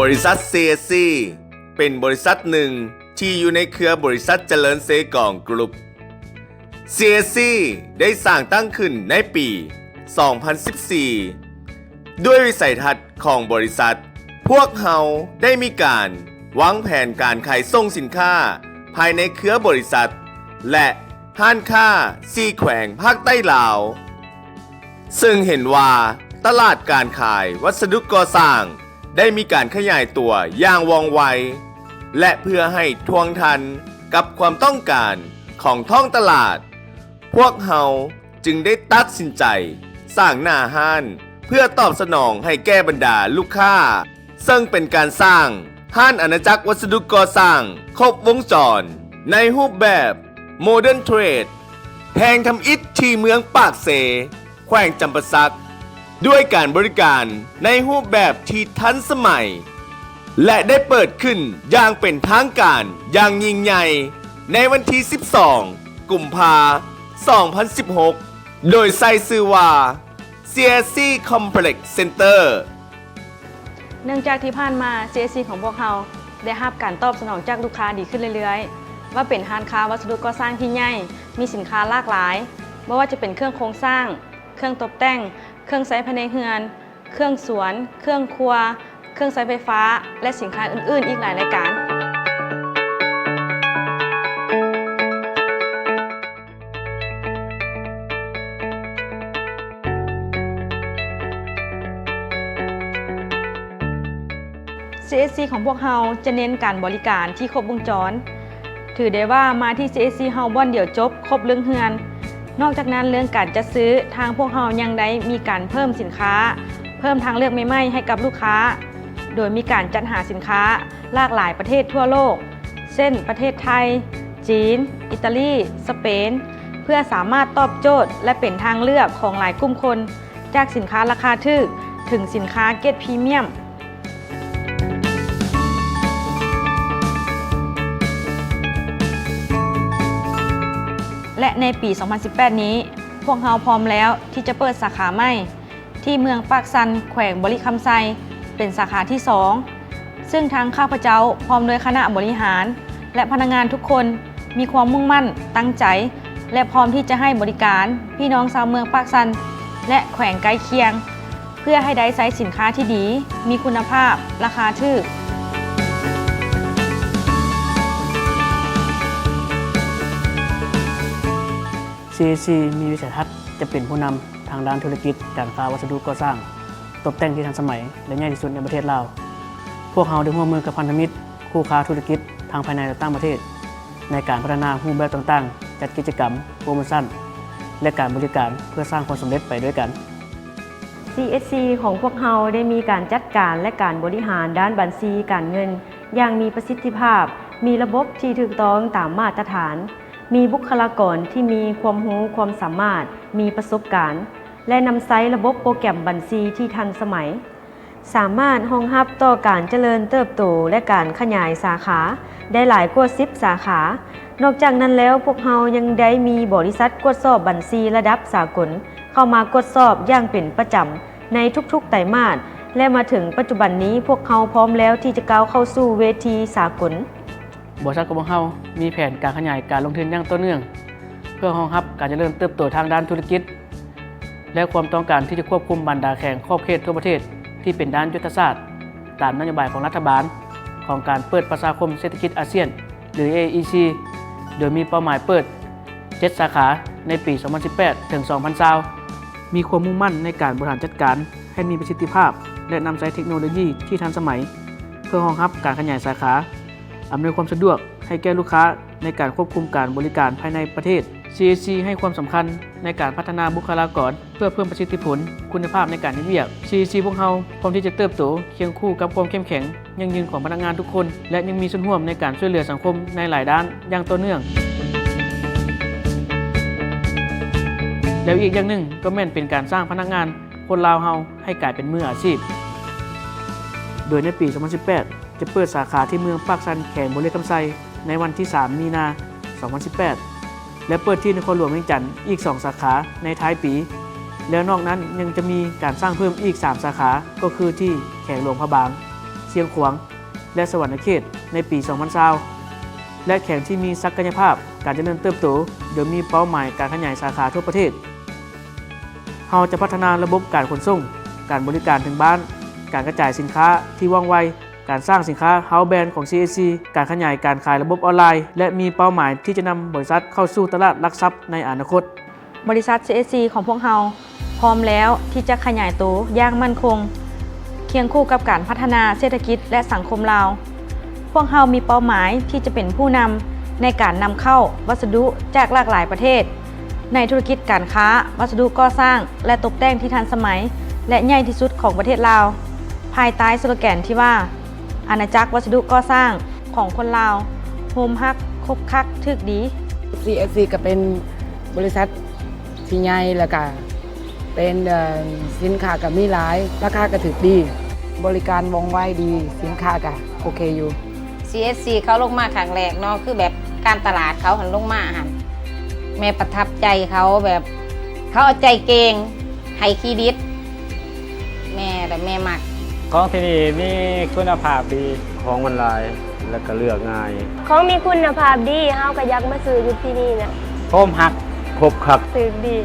ບໍລິສັດ ຊີເອສຊີ ເປັນບໍລິສັດໜຶ່ງທີ່ຢູ່ໃນເຄືອບໍລິສັດຈະເລີນເຊກອງກຣຸບ. ຊີເອສຊີ ໄດ້ສ້າງຕັ້ງຂຶ້ນໃນປີສອງພັນສິບສີ່ ດ້ວຍວິໄສທັດຂອງບໍລິສັດ, ພວກເຮົາໄດ້ມີການວາງແຜນການຂາຍສົ່ງສິນຄ້າພາຍໃນເຄືອບໍລິສັດ ແລະ ຮ້ານຄ້າສີ່ແຂວງພາກໃຕ້ລາວ, ເຊິ່ງເຫັນວ່າຕະຫຼາດການຂາຍວັດສະດຸກໍ່ສ້າງໄດ້ມີການຂະຫຍາຍຕົວຢ່າງວ່ອງໄວ ແລະ ເພື່ອໃຫ້ທ່ວງທັນກັບຄວາມຕ້ອງການຂອງທ້ອງຕະຫຼາດ, ພວກເຮົາຈຶ່ງໄດ້ຕັດສິນໃຈສ້າງໜ້າຮ້ານເພື່ອຕອບສະໜອງໃຫ້ແກ່ບັນດາລູກຄ້າ, ເຊິ່ງເປັນການສ້າງຮ້ານອານາຈັກວັດສະດຸກໍ່ສ້າງຄົບວົງຈອນໃນຮູບແບບ Modern Trade ແຫ່ງທຳອິດທີ່ເມືອງປາກເຊ, ແຂວງຈຳປາສັກ, ດ້ວຍການບໍລິການໃນຮູບແບບທີ່ທັນສະໄໝ ແລະ ໄດ້ເປີດຂຶ້ນຢ່າງເປັນທາງການຢ່າງຍິ່ງໃຫຍ່ໃນວັນທີສິບສອງ ກຸມພາ ສອງພັນສິບຫົກ ໂດຍໃສ່ຊື່ວ່າ ຊີເອສຊີ Complex Center. ເນື່ອງຈາກທີ່ຜ່ານມາ ຊີເອສຊີ ຂອງພວກເຮົາໄດ້ຮັບການຕອບສະໜອງຈາກລູກຄ້າດີຂຶ້ນເລື້ອຍໆ, ວ່າເປັນຮ້ານຄ້າວັດສະດຸກໍ່ສ້າງທີ່ໃຫຍ່, ມີສິນຄ້າຫຼາກຫຼາຍ, ບໍ່ວ່າຈະເປັນເຄື່ອງໂຄງສ້າງ, ເຄື່ອງຕົບແຕ່ງ, ເຄື່ອງໃຊ້ພາຍໃນເຮືອນ, ເຄື່ອງສວນ, ເຄື່ອງຄົວ, ເຄື່ອງໃຊ້ໄຟຟ້າ ແລະ ສິນຄ້າອື່ນໆອີກຫຼາຍລາຍການ. ຊີເອສຊີ ຂອງພວກເຮົາຈະເນັ້ນການບໍລິການທີ່ຄົບວົງຈອນ. ຖືໄດ້ວ່າມາທີ່ ຊີເອສຊີ ເຮົາບ່ອນດຽວຈົບ, ຄົບເລື່ອງເຮືອນ. ນອກຈາກນັ້ນ, ເລື່ອງການຈັດຊື້, ທາງພວກເຮົາຍັງໄດ້ມີການເພີ່ມສິນຄ້າ, ເພີ່ມທາງເລືອກໃໝ່ໆໃຫ້ກັບລູກຄ້າ, ໂດຍມີການຈັດຫາສິນຄ້າຫຼາກຫຼາຍປະເທດທົ່ວໂລກ ເຊັ່ນ ປະເທດໄທ, ຈີນ, ອີຕາລີ, ສະເປນ, ເພື່ອສາມາດຕອບໂຈດ ແລະ ເປັນທາງເລືອກຂອງຫຼາຍກຸ່ມຄົນ, ຈາກສິນຄ້າລາຄາຖືກ ເຖິງສິນຄ້າເກຣດພຣີມຽມ. ແລະ ໃນປີສອງພັນສິບແປດນີ້, ພວກເຮົາພ້ອມແລ້ວທີ່ຈະເປີດສາຂາໃໝ່ ທີ່ເມືອງປາກຊັນ, ແຂວງບໍລິຄຳໄຊ, ເປັນສາຂາທີສອງ ເຊິ່ງທາງຂ້າພະເຈົ້າ ພ້ອມດ້ວຍຄະນະບໍລິຫານ ແລະ ພະນັກງານທຸກຄົນ ມີຄວາມມຸ່ງໝັ້ນ, ຕັ້ງໃຈ ແລະ ພ້ອມທີ່ຈະໃຫ້ບໍລິການພີ່ນ້ອງຊາວເມືອງປາກຊັນ ແລະ ແຂວງໃກ້ຄຽງ ເພື່ອໃຫ້ໄດ້ໃຊ້ສິນຄ້າທີ່ດີ, ມີຄຸນນະພາບ, ລາຄາຖືກ. ຊີເອສຊີ ມີວິໄສທັດຈະເປັນຜູ້ນຳ ທາງດ້ານທຸລະກິດການຄ້າວັດສະດຸກໍ່ສ້າງຕົບແຕ່ງທີ່ທັນສະໄໝ ແລະ ໃຫຍ່ທີ່ສຸດໃນປະເທດລາວ. ພວກເຮົາໄດ້ຮ່ວມມືກັບພັນທະມິດ, ຄູ່ຄ້າທຸລະກິດທັງພາຍໃນ ແລະ ຕ່າງປະເທດ ໃນການພັດທະນາຮູບແບບຕ່າງໆ, ຈັດກິດຈະກຳ, ໂປຣໂມຊັນ ແລະ ການບໍລິການ ເພື່ອສ້າງຄວາມສຳເລັດໄປດ້ວຍກັນ. ຊີເອສຊີ ຂອງພວກເຮົາໄດ້ມີການຈັດການ ແລະ ການບໍລິຫານດ້ານບັນຊີການເງິນຢ່າງມີປະສິດທິພາບ, ມີລະບົບທີ່ຖືກຕ້ອງຕາມມາດຕະຖານ, ມີບຸກຄະລາກອນທີ່ມີຄວາມຮູ້ຄວາມສາມາດ, ມີປະສົບການ ແລະ ນຳໃຊ້ລະບົບໂປຣແກຣມບັນຊີທີ່ທັນສະໄໝ, ສາມາດຮອງຮັບຕໍ່ການຈະເລີນເຕີບໂຕ ແລະ ການຂະຫຍາຍສາຂາໄດ້ຫຼາຍກວ່າສິບສາຂາ. ນອກຈາກນັ້ນແລ້ວ, ພວກເຮົາຍັງໄດ້ມີບໍລິສັດກວດສອບບັນຊີລະດັບສາກົນເຂົ້າມາກວດສອບຢ່າງເປັນປະຈຳໃນທຸກໆໄຕມາດ ແລະ ມາເຖິງປັດຈຸບັນນີ້, ພວກເຮົາພ້ອມແລ້ວທີ່ຈະກ້າວເຂົ້າສູ່ເວທີສາກົນ. ບໍລິສັດຂອງພວກເຮົາມີແຜນການຂະຫຍາຍການລົງທຶນຢ່າງຕໍ່ເນື່ອງ ເພື່ອຮອງຮັບການຈະເລີນເຕີບໂຕທາງດ້ານທຸລະກິດ ແລະ ຄວາມຕ້ອງການທີ່ຈະຄວບຄຸມບັນດາແຂວງຂອບເຂດທົ່ວປະເທດທີ່ເປັນດ້ານຍຸດທະສາດ ຕາມນະໂຍບາຍຂອງລັດຖະບານຂອງການເປີດປະຊາຄົມເສດຖະກິດອາຊຽນ ຫຼື ເອອີຊີ ໂດຍມີເປົ້າໝາຍເປີດເຈັດສາຂາໃນປີສອງພັນສິບແປດ ເຖິງ ສອງພັນຊາວ. ມີຄວາມມຸ່ງໝັ້ນໃນການບໍລິຫານຈັດການໃຫ້ມີປະສິດທິພາບ ແລະ ນຳໃຊ້ເທັກໂນໂລຢີທີ່ທັນສະໄໝ ເພື່ອຮອງຮັບການຂະຫຍາຍສາຂາ, ອຳນວຍຄວາມສະດວກໃຫ້ແກ່ລູກຄ້າໃນການຄວບຄຸມການບໍລິການພາຍໃນປະເທດ. ຊີເອສຊີ ໃຫ້ຄວາມສຳຄັນໃນການພັດທະນາບຸກຄະລາກອນ ເພື່ອເພີ່ມປະສິດທິຜົນ, ຄຸນນະພາບໃນການເຮັດວຽກ. ຊີເອສຊີ ພວກເຮົາພ້ອມທີ່ຈະເຕີບໂຕຄຽງຄູ່ກັບຄວາມເຂັ້ມແຂງ ຢັ້ງຢືນຂອງພະນັກງານທຸກຄົນ ແລະ ຍັງມີສ່ວນຮ່ວມໃນການຊ່ວຍເຫຼືອສັງຄົມໃນຫຼາຍດ້ານຢ່າງຕໍ່ເນື່ອງ. ແລ້ວອີກຢ່າງໜຶ່ງກໍແມ່ນເປັນການສ້າງພະນັກງານຄົນລາວເຮົາໃຫ້ກາຍເປັນມືອາຊີບ. ໂດຍໃນປີສອງພັນສິບແປດ ຈະເປີດສາຂາທີ່ເມືອງປາກຊັນ ແຂວງບໍລິຄຳໄຊ ໃນວັນທີສາມ ມີນາ ສອງພັນສິບແປດ ແລະ ເປີດທີ່ນະຄອນຫຼວງວຽງຈັນອີກສອງສາຂາໃນທ້າຍປີ ແລະ ນອກນັ້ນຍັງຈະມີການສ້າງເພີ່ມອີກສາມສາຂາ ກໍຄືທີ່ແຂວງຫຼວງພະບາງ, ເຊ ຊຽງຂວາງ ແລະ ສະຫວັນນະເຂດ ໃນປີສອງພັນຊາວ ແລະ ແຂວງທີ່ມີສັກກະຍະພາບການຈະເລີນເຕີບໂຕ ໂດຍມີເປົ້າໝາຍການຂະຫຍາຍສາຂາທົ່ວປະເທດ. ເຮົາຈະພັດທະນາລະບົບການຂົນສົ່ງ, ການບໍລິການເຖິງບ້ານ, ການກະຈາຍສິນຄ້າທີ່ວ່ອງໄວ, ການສ້າງສິນຄ້າ House Brand ຂອງ CAC, ການຂະຫຍາຍການຂາຍລະບົບອອນລາຍ ແລະ ມີເປົ້າໝາຍທີ່ຈະນຳບໍລິສັດເຂົ້າສູ່ຕະຫຼາດຫຼັກຊັບໃນອະນາຄົດ. ບໍລິສັດ CAC ຂອງພວກເຮົາພ້ອມແລ້ວທີ່ຈະຂະຫຍາຍໂຕຢ່າງໝັ້ນຄົງ ຄຽງຄູ່ກັບການພັດທະນາເສດຖະກິດ ແລະ ສັງຄົມລາວ. ພວກເຮົາມີເປົ້າໝາຍທີ່ຈະເປັນຜູ້ນຳໃນການນຳເຂົ້າວັດສະດຸຈາກຫຼາກຫຼາຍປະເທດ ໃນທຸລະກິດການຄ້າ, ວັດສະດຸກໍ່ສ້າງ ແລະ ຕົກແຕ່ງທີ່ທັນສະໄໝ ແລະ ໃຫຍ່ທີ່ສຸດຂອງປະເທດລາວ, ພາຍໃຕ້ສະໂລແກນທີ່ວ່າ ອານາຈັກວັດສະດຸກໍ່ສ້າງຂອງຄົນລາວ ໂຮມຮັກ, ຄົບຄັກ, ຖືກດີ. ຊີເອສຊີ ກໍເປັນບໍລິສັດທີ່ໃຫຍ່ ແລ້ວກໍເປັນ ເອີ ສິນຄ້າກໍມີຫຼາຍ, ລາຄາກໍຖືກດີ, ບໍລິການວ່ອງໄວດີ, ສິນຄ້າກໍໂອເຄຢູ່. ຊີເອສຊີ ເຂົາລົງມາຄັ້ງແລກເນາະ ຄືແບບການຕະຫຼາດເຂົາຫັ້ນລົງມາຫັ້ນ ແມ່ປະທັບໃຈເຂົາ ແບບເຂົາເອົາໃຈເກັ່ງ ໃຫ້ເຄຣດິດ ແມ່ແບບແມ່ມັກ. ຂອງທີ່ນີ້ມີຄຸນນະພາບດີ, ຂອງມັນຫຼາຍ ແລ້ວກໍເລືອກງ່າຍ. ຂອງມີຄຸນນະພາບດີ ເຮົາກໍຢາກມາຊື້ຢູ່ທີ່ນີ້ນະ. ໂຮມຮັກ, ຄົບຄັກ, ຖືກດີ.